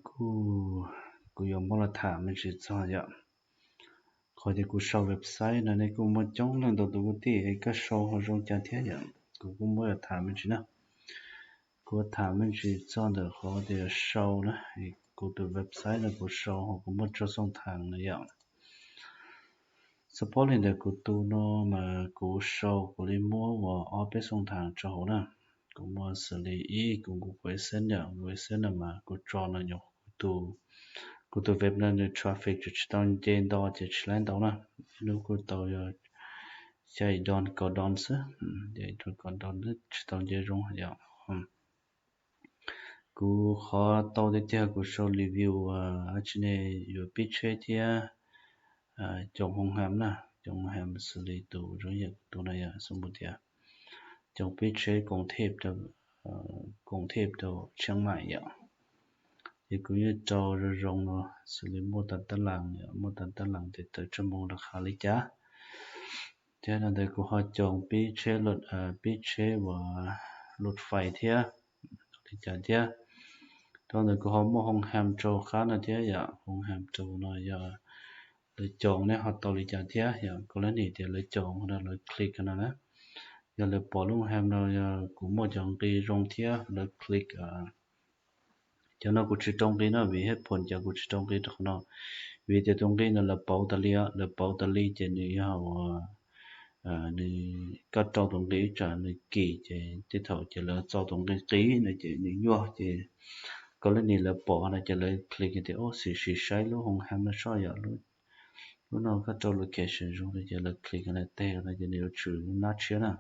Kuv, kuv yuav muab los tham me ntsis txog yom. Qhov tias kuv sau website no nej kuj muaj coob leej ntau tus kwv tij es koj sau ho zoo cas thiab yom. Kuv kuj muab los tham me ntsis na. Kuv tham me ntsis txog ntawm qhov tias sau na, kuv tus website no kuv sau ho kuv muaj tsawg xooj thaam no yom. Xav paub li ntawm kuv tus no mas kuv sau kuv li muab uas ob peb xooj thaam rau hauv na. Kuv muaj xws li ib, kuv, kuv, kuv AdSense yom, kuv AdSense no mas kuv tso no nyuam qhuav, kuv tus web no nws traffic tseem tsis tau nce nto ces tsis laib ntau na. Ib hnub kuj tau yog xya yim don kaum don xwb, xya yim don kaum don tsis tau nce zoo yom. Kuv qhov tau tiag tiag kuv sau review dab tsi ne, yuav pib tsheb thiab coom hoo ham na, coom hoo ham xws li tus zoo yam kuv tus no yom, xoo mus tias coom pib tsheb koom thej, koom thej rau Tsheej Maim yom. Ces kuv yeej rau zoo zoo no xws li muaj tas tab laas yom, muaj tas tab laas tes tawm tsaj moo rau qhov li cas. Thiab no ntawd kuv ho coom pib tsheb, pib tsheb uas lub fais thiab li cas thiab. Rau ntawd kuv ho muaj hoo ham rau qab no thiab yom, hoo ham rau no yog lawv coom nej ho tau li cas thiab yom. Kuv leej niam tias lawv coom no lawv click no na, yog lawv pom lub hoo ham no yog kuv muaj cov nqi zoo thiab lawv click. Cov no kuv tsis rau nqi no vim hej phoom cas kuv tsis rau nqi rau qhov no, vim tias tus nqi no lawv pauv tas li, lawv pauv tas li ces nws yog uas nws, koj rau tus nqi ib tsam nws kim ces tej thaum ces lawv txo tus nqi qis no ces nws nyuaj ces koj leej niam lawv pom no ces lawv click tias ub sim sim saib lub hoo ham no soj yom, lub no koj rau location zoo li ces lawv click no teg no ces nws yuav tshwm nab tshiab na,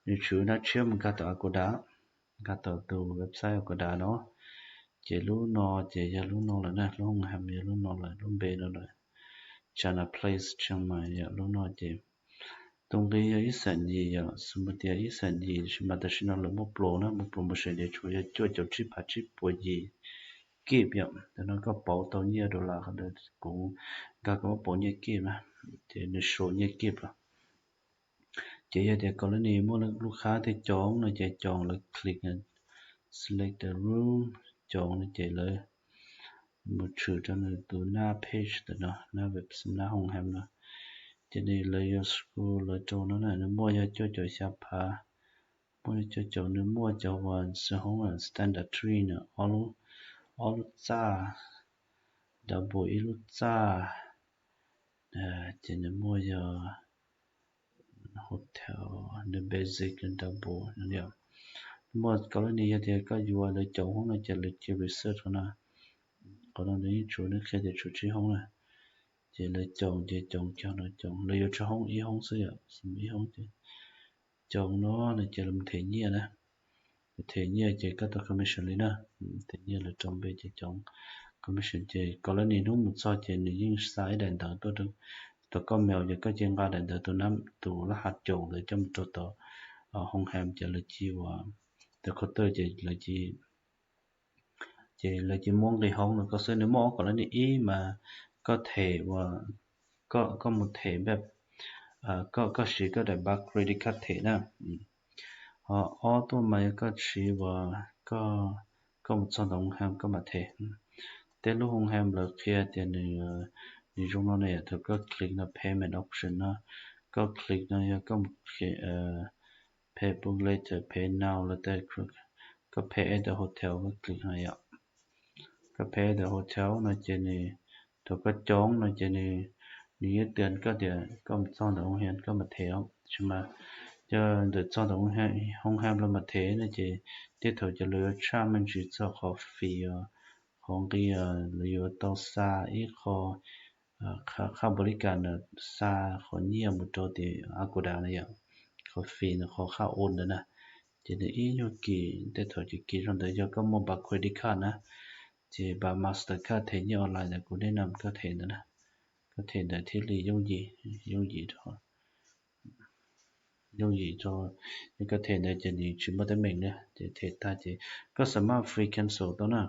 nws tshwm nab tshiab mus nkag tom Agoda, nkag tom tus website Agoda no. Ces lub no ces yog lub no lawm na, lub hoo ham yog lub no lawm, lub npe no lawm, China Place Chiang Mai yom. Lub no ces tus nqi yog ib xeem yim yom, xws mus tias ib xeem yim sis mas tam sim no lawv muab pluas na, muab pluas mus sem ces tshuav yog cuaj caum tsib phav tsib puas yim kib yom. Tam no koj pauv tau nyiaj dollar, kuv nkag kuv muab pauv nyiaj kib na, ces nws sau nyiaj kib los. Ces yog tias koj leej niam muaj lub qab thiab coom no ces coom lawv click, select the room, coom no ces lawv mus tshwm rau nws tus nab page ntawm no, nab web, nab hoo ham no. Ces nws lawv yuav scroll lawv rau no na, nws muaj yog cuaj caum xya phav, muaj yog cuaj caum, nws muaj cov uas xwb hoob standard three no, ob lub, ob lub txaj, double ib lub txaj, ces nws muaj yog hotel, nws basic, double no yom. Muaj koj leej niam yog tias koj yuav lawv coom hoob no ces lawv cia research qhov no, qhov no nws yeej tshuav, nws qhia tias tshuav tsib hoob na. Ces lawv coom ces coom kiag no coom, lawv yuav tsawg hoob, ib hoob xwb yom, ib hoob ces coom no no ces lawv mus them nyiaj na. Them nyiaj ces koj tau commission li na, them nyiaj lawv rau npe ces coom commission ces koj leej niam hnub mus txog ces nws yeej xa ib daim ntawv tuaj rau tom koj mail ces koj cia nqa daim ntawv tus nab, tus lab has coom ntawd coj mus rau tom hoo ham ces lawv cia ua, tom counter ces lawv cia, ces lawv cia muab nqi hoob rau koj xwb. Nws muaj ob kom leej niam, ib mas koj them uas, koj, koj mus them npaj, koj, koj siv koj daim npaj credit card them na. Ho ob tuaj mas yog koj siv uas koj, koj mus txog ntawm hoo ham koj mam them. Tej lub hoo ham lawv qhia tias nws, nws zoo no ne, thaum koj click no payment option no, koj click no yog koj mus pay book later, pay now los tej, koj pay at the hotel, koj click no yom. Koj pay at the hotel no ces nws, thaum koj coom no ces nws, nws yeej tias koj tias koj mus txog ntawm hoo ham koj mam them os. Tsis mas yog ntawm txog ntawm hoo ham los mam them no ces tej thaum ces lawv yuav tshaj me ntsis txog qhov fee, qhov nqi lawv yuav tau xa ib qho, qhab npau li kas na, xa qhov nyiaj mus rau tim Agoda na yom, qhov fee na, qhov qhab ua ntawd na. Ces nws ib nyuag kim, tej thaum ces kim rau ntawd yog koj muaj npaj credit card na, ces npaj Mastercard them nyiaj online ntawd kuv nej nam koj them ntawd na, koj them ntawd thiaj li yooj yim, yooj yim rau, yooj yim rau, yog koj them ntawd ces nws tsis muaj teeb meem na, ces them tag ces koj xav maj free cancel tau na,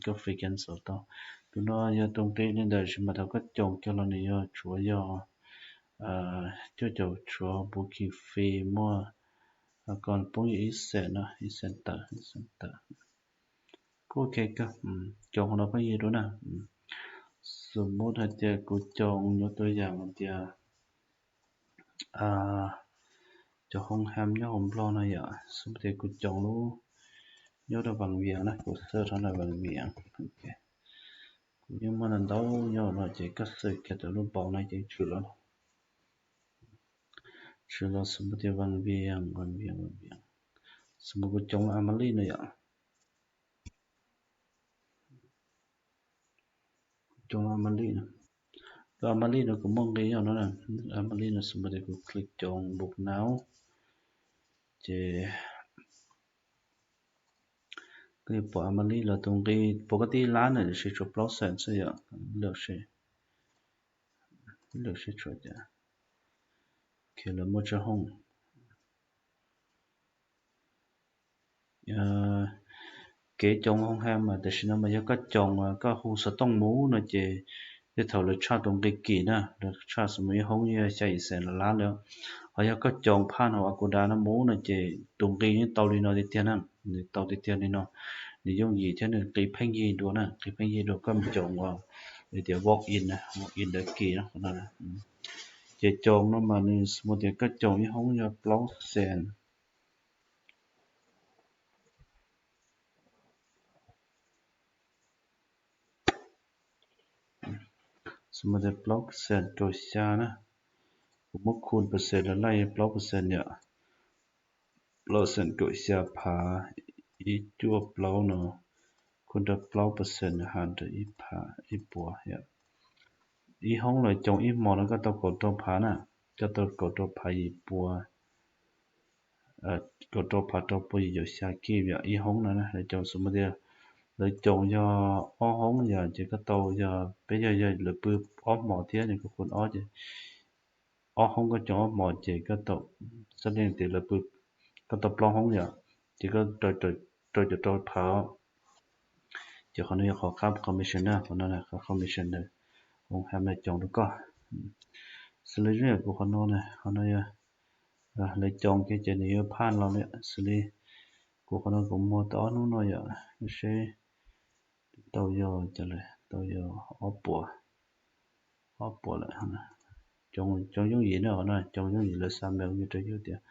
koj free cancel tau. Tus no yog tus nqi li ntawd sis mas thaum koj coom kiag los nws yog tshuav yog cuaj caum tshuav booking fee, muaj Ho koj poob yog ib xees no, ib xees tawm, ib xees tawm. Kuj ok kawg, coo hauv no pheej yig dua na. Xws mus hais tias kuv coo nyob tua yam hais tias cov hoo ham nyob hauv Nplog no yom, xws mus tias kuv coo lub nyob rau Vaj Viam na, kuv xav rau Vaj Viam. Kuv yeej muaj ntau nyob no ces koj xav kiag rau lub npaum no ces tshwm los, tshwm los xws mus tias Vaj Viam, Vaj Viam, Vaj Viam. Xws mus kuv coo lub A Ma Li no yom, coo lub A Ma Li no. Lub A Ma Li no kuv muaj nqi nyob no, A Ma Li no xws mus tias kuv click coo npuk nau ces koj yuav pom A Ma Li los tus nqi puas koj tib lab na, tiam sis tshuav plaub xees xwb yom. Lwm seb tshuav cas, lawv muaj tsawg hoob. Kev coo hoo ham mas tam sim no mas yog koj coo koj hu xov tooj mus no ces tej thaum lawv tshaj tus nqi kim na, lawv tshaj xws mus ib hoob yog xya yim xees los lab li. Ho yog koj coo phaj hauv Acuda no mus no ces tus nqi yeej tau li no tiag tiag na, nws tau tiag tiag li no. Nws yooj yim thiab nws nqi pheej yig dua na, nqi pheej yig dua koj mus coo ua tias walk in, walk in ntawd kim no. Ces coo no mas nws xws mus tias koj coo ib hoob yog plaub xees. Xws mus tias plaub percent kaum xya na, kuv muab khu percent los laij plaub percent yom, plaub percent kaum xya phav ib cuaj plaub no, khu rau plaub percent has rau ib phav ib puas yom. Ib hoob lawv coo ib hmos no koj tau kaum rau phav na, koj tau kaum rau phav yim puas, kaum rau phav rau puas yim caum xya kib yom ib hoob no na. Lawv coo xws mus tias lawv coo yog ob hoob yom ces koj tau yog peb yog yog lawv pw ob hmos thiab nws kuj khu ob ces ob hoob koj coo ob hmos ces koj tau, xab leej tias lawv pw, koj tau plaub hoob yom ces koj rau caum rau phav. Ces qhov no yog qhov qab commission na, qhov no qhov commission ntawd hoo ham no coo rau koj. Xws li zoo yam kuv qhov no na, qhov no yog lawv coo kiag ces nws yuav phaj los li. Xws li kuv qhov no kuv muag tau ob hnub no yom, seb tau yog cas lawm, tau yog ob puas, ob puas lawm. Coo yooj yim na, qhov no coo yooj yim, lawv xa mail rau yus tias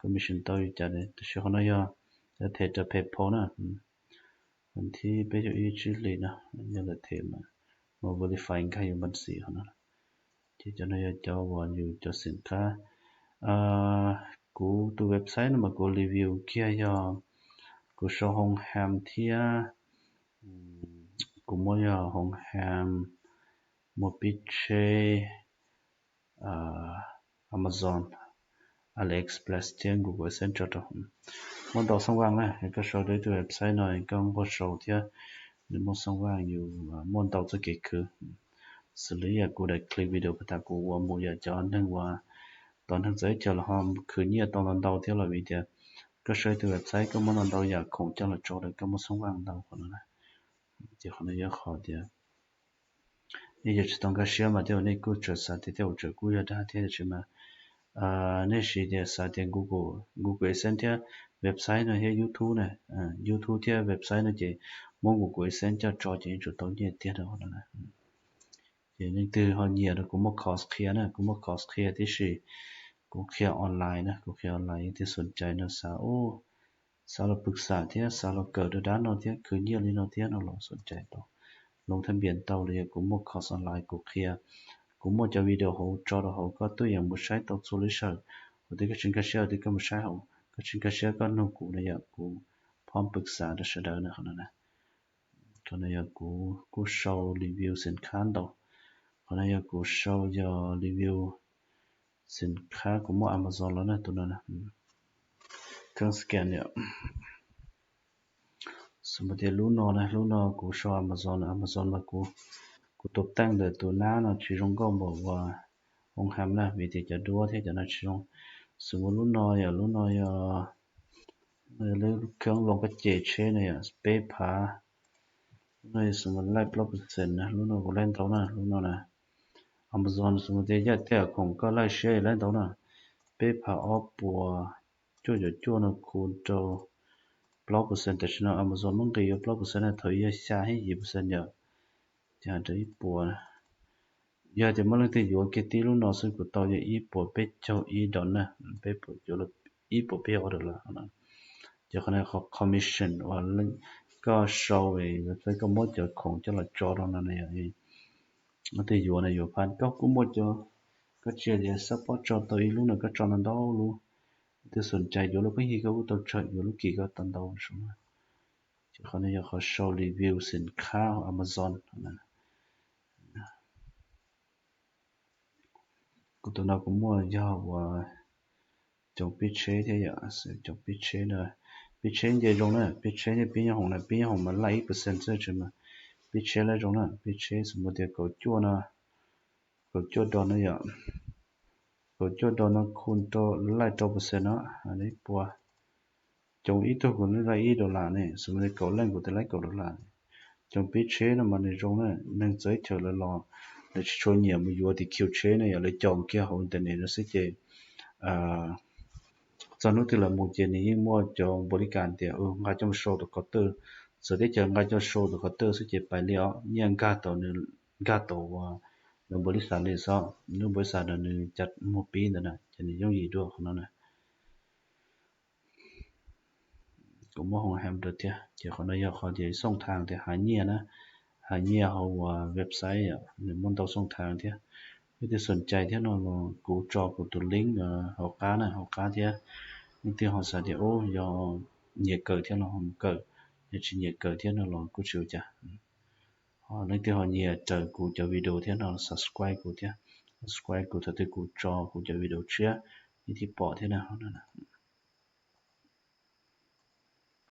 commission tau yus cas li. Tab sis qhov no yog them rau PayPal na. Vas thib peb caug ib tsib hlis no yog lawv them mas mus verify nkag yus npab xim qhov no. Ces cov no yog cov uas yus cov xim khab. Kuv tus website no mas kuv review kiag yog kuv sau hoo ham thiab kuv muab yog hoo ham, muaj pib tsheb, Amazon, AliExpress thiab Google AdSense tso rau. Muaj ntau xoo vaj na, koj sau rau tus website no koj nquag sau thiab nws muaj xoo vaj, yus muaj ntau txoj kev khwv. Xws li yam kuv daim clip video puag ta kuv ua mus yog cov neeg uas tos neeg txawv chaw los ho khwv nyiaj tau ntau ntau thiab los vim tias koj sau tus website koj muaj ntau ntau yam khoom coj los tso rau koj muaj xoo vaj ntau qhov no na. Ces qhov no yog qhov tias nej yuav tsis tau nkag siab mas tej zaum nej kuj tseem xav tias tej zaum tseem kuj yog dag thiab, tiam sis mas nej siv tias xav tias Google, Google AdSense thiab website no thiab YouTube na, YouTube thiab website no ces muab Google AdSense coj tso ces yeej tsum tau nyiaj tiag rau qhov no na. Ces leej twg ho nyiam rau kuv muaj course qhia na, kuv muaj course qhia tib si, kuv qhia online na, kuv qhia online, leej twg xom cai no xav, xav los pwm xam thiab xav los kawm rau dab no thiab khwv nyiaj li no thiab no los xom cai tau, loo thab npias tau los yog kuv muaj course online kuv qhia, kuv muaj cov video hauv tso rau hauv koj tuaj yeem mus saib tau txhua lub sij hawm. Ua twb koj tsis nkag siab twb koj mus saib hauv, koj tsis nkag siab koj nug kuv no yom, kuv phob pwm xam rau sawv daws na qhov no na. Qhov no yog kuv kuj sau review xim khab ntau. Qhov no yog kuv sau yog review xim khab kuv muaj Amazon los na, tus no na. Kheev scan yom. Xws mus tias lub no na, lub no kuv sau Amazon, Amazon mas kuv, kuv tus teej ntawm tus nab no tsis zoo nkauj npaum uas hoo ham na, vim tias cov duab thiab cov no tsis zoo. Xws mus lub no yog, lub no yog lub kheev loo koj ces tsheb no yog peb phav, lub no yog xws mus laij plaub percent na, lub no kuv laij ntau na, lub no na. Amazon xws mus tias yaj tej khoom koj laij siab laij ntau na, peb phav ob puas cuaj caum cuaj no khu rau plaub percent, tam sim no Amazon muab nqis yuav plaub percent na, thaum ub yog xya hib yim percent yom. Ces hais rau ib puas, yog tias muaj leej twg yuav kiag tib lub no xwb kuv tau yog ib puas peb caug ib dollar na, peb puas, ib puas peb caug dollar lawm. Ces qhov no qhov commission uas koj sau, koj muab cov khoom coj los tso rau no na yom, leej twg yuav na yuav phab, koj kuj muaj cov, koj tsis yog tias xab pob tso tau ib lub no, koj tso ntau ntau lub, leej twg xom cai yuav lub koj yig koj kuj tau tsawg, yuav lub kis koj tau ntau saum na. Ces qhov no yog qhov sau review xim khab hauv Amazon. Kuv tus no kuv muaj yog uas cov pib tsheb thiab yom, cov pib tsheb no, pib tsheb nce zoo na, pib tsheb thiab pib nyob hoom na, pib nyob hoom mas laj ib percent xwb tsis mas, pib tsheb laj zoo na, pib tsheb xws mus tias kaum cuaj no, kaum cuaj dollar no yom, kaum cuaj dollar no khu rau laj rau percent no, ib puas, cov ib tug kuv laj ib dollar ne, xws mus tias kaum leej kuv tes laj kaum dollar. Cov pib tsheb no mas nws zoo na, neeg txawv chaw lawv los, lawv tsis tshua nyiam mus yuav tis khiu tsheb ne yom, lawv caum kiag hauv internet no xwb ces txog hnub twg lawv mus ces nws yeej muaj cov npaum li cas tias nqa coj mus sau rau qhov twg, txawv teb chaws nqa coj sau rau qhov twg xwb ces pais li os, nyiaj nkag tau, nws nkag tau ua lawv npaum li xav li xwb, lub npaum li xav ntawd nws cas muag pib ntawd na ces nws yooj yim dua qhov no na. Kuv muaj hoo ham rau thiab, ces qhov no yog qhov tias xooj thav tias hav nyiaj na, hav nyiaj hauv uas website nws muaj ntau xooj thav thiab. Leej twg xom cai thiab no los kuv tso kuv tus link hauv qab na, hauv qab thiab. Leej twg ho xav tias ub yog nyiam kawm thiab los ho mus kawm, yog tsis nyiam kawm thiab no los kuj tsis ua cas. Ho leej twg ho nyiam raws kuv cov video thiab no subscribe kuv thiab, subscribe kuv thaum twg kuv tso kuv cov video tshiab nej thiaj pom thiab na.